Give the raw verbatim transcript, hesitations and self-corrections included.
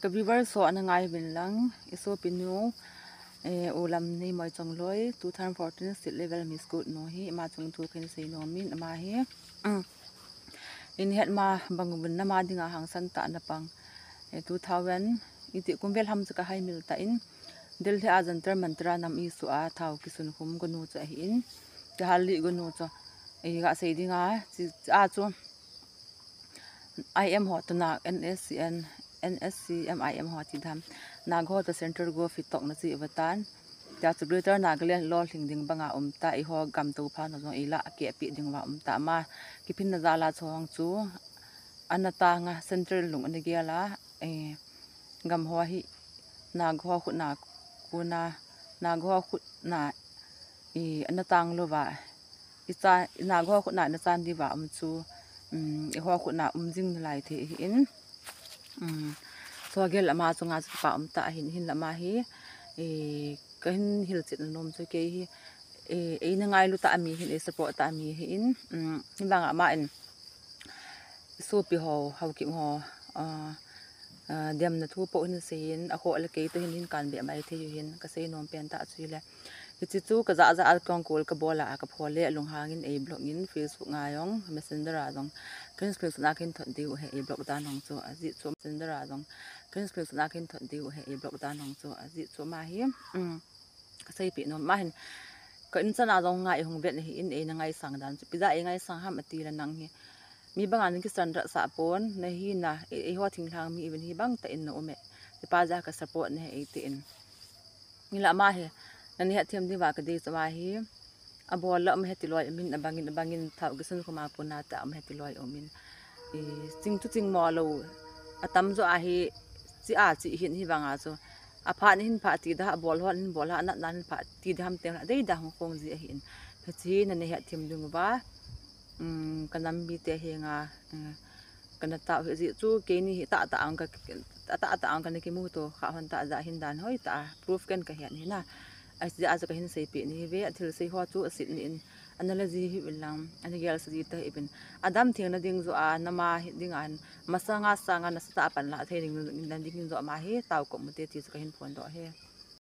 Ka viewers ho ana ngai uvin lang, i sopinu, eh, U Lamneimoi Chongloi, two thousand fourteen state level Miss Kuki nu hi, ima chungthu kahin sei nom in, ama hi, mm, in het ma bang uvin nama dinga hangsan tah na pang, eh, two thousand, iti kum vel ham chu ka haimil tan, Delhi a Jantar Mantar a nam isuh a thao kisun khum gonu chu ahin, kihal lih gonu chu, eh, ga sei dinga, chi, chi a chu, I M ho tuna N S C N, N S C M I M ho ti dam. Naga ho toh Central Govt hi tokna chi uva tan. Tia chu Greater Nagaland lolhing ding banga um ta, eiho gam toh pha na jong eila kehpeh ding uva um ta. Ama kiphinna jal a chong chu ana tang a, Central lung ana gel a, eh, gam ho hi Naga ho khutna kona, Naga ho khutna, i, ana tang louva, i cha, i Naga ho khutna ana chan diuva um chu, um, eiho khutna um jing nalai thei ahin. Um, so gel ama chunga chu kipa um tah ahin, hinlah ama hi, i, kahin hilchetna nom chu kei hi, i, eina ngailu tah ami ahin, ei support tah ami ahin, um, hinlah ama in, sopi ho, Haokip ho, ah, ah, demna thu po hin seiyin, akhoh le kei toh hin hin kanbeh mai thei u hin, kasei nom pen tah chu hile. Hiche chu kajah jah a kong call kabol a, kapho le lunghang in ei block in, Facebook nga jong, Messenger a jong, kahin screenshot na kahin thot diu ahi, ei block dan hong chu, ajeh chu Messenger a jong, kahin screenshot na kahin thot diu ahi, ei block dan hong chu, ajeh chu ama hi, um, kaseipeh nom, ama hin, ka in chan a jong nga eihung vet na hin, eina ngaisang dan chu, ipi jeh a eingaisang ham ati le nang hi, mi banga nei kisurrender sah pon, nahina, ei, eiho thinglhang mi uvin hibang tah in na um e, tipa jeh a ka support nahi eitin. Hinlah ama hi, nana hetthem diuva kadei chu ama hi, abol le um heti loi um in, abang in, abang in, thao kisun khum a kona tah um heti loi um in. I, ching chu chingmo lou, atamjo a hi, chi a chi hin hibanga chu, aphat na hin phat ti da, abol ho na hin bol a, anatna hin phat ti da ham teng, adei da hung khong ji ahin. Hiche hi nana hetthem diuva, um, ka nam mite henga, um, kana tao hi jeh chu keini hi tahtah ang ka, tahtah ang kana kimuto kha hon tah jeh hin dan hoitah a proof ken kahet hina. Ajeh a chu kahin seipeh nahi uve, athilsei ho chu asetna in, ana la ji hih uvin lang, ana gel sa ji ta hih uvin. Adam thengna ding joh a, nama hi dinga hin, masanga sanga nasatah a panla thei ding, ding joh ama hi, tao kop ute ti chu kahin phondoh e.